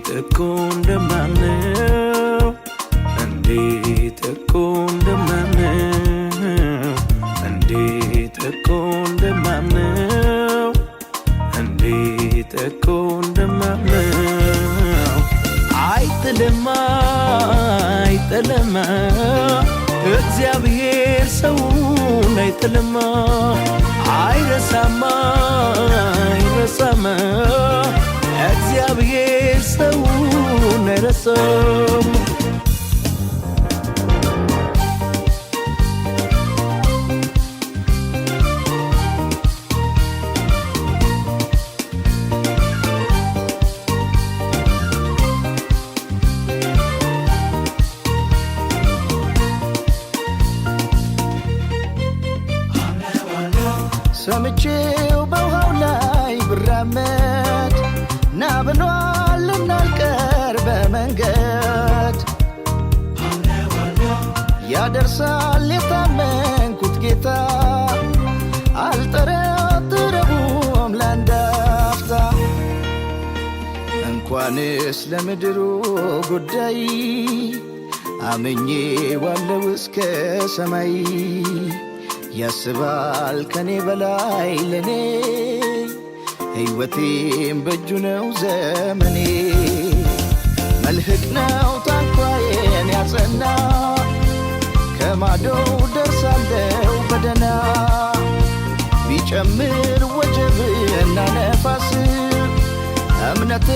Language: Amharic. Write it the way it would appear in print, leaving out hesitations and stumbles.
እንዴት እኮ እንደማምነው፣ እንዴት እኮ እንደማምነው፣ እንዴት እኮ እንደማምነው፣ እንዴት እኮ እንደማምነው። አይጥልማ፣ አይጥልማ፣ እግዚአብሔር ሰውን አይጥልማ። አይረሳማ፣ አይረሳማ፣ እግዚአብሔር ሰውን አይረሳም። ሰምቼው በውሃው ላይ ብራመድ ና ብሏል እናልቀር በመንገድ። ያደርሳል የታመንኩት ጌታ፣ አልጠረጥረውም ለአንድ አፍታ። እንኳንስ ለምድሩ ጉዳይ አምኜ ዋለው እስከ ሰማይ። ያስባል ከኔ በላይ ለኔ፣ ሕይወቴም በእጁ ነው ዘመኔ። መልህቅ ነው ታንኳዬን ያጸና፣ ከማዶው ደርሳለው በደና። ቢጨምር ወጀብና ነፋስ እምነቴ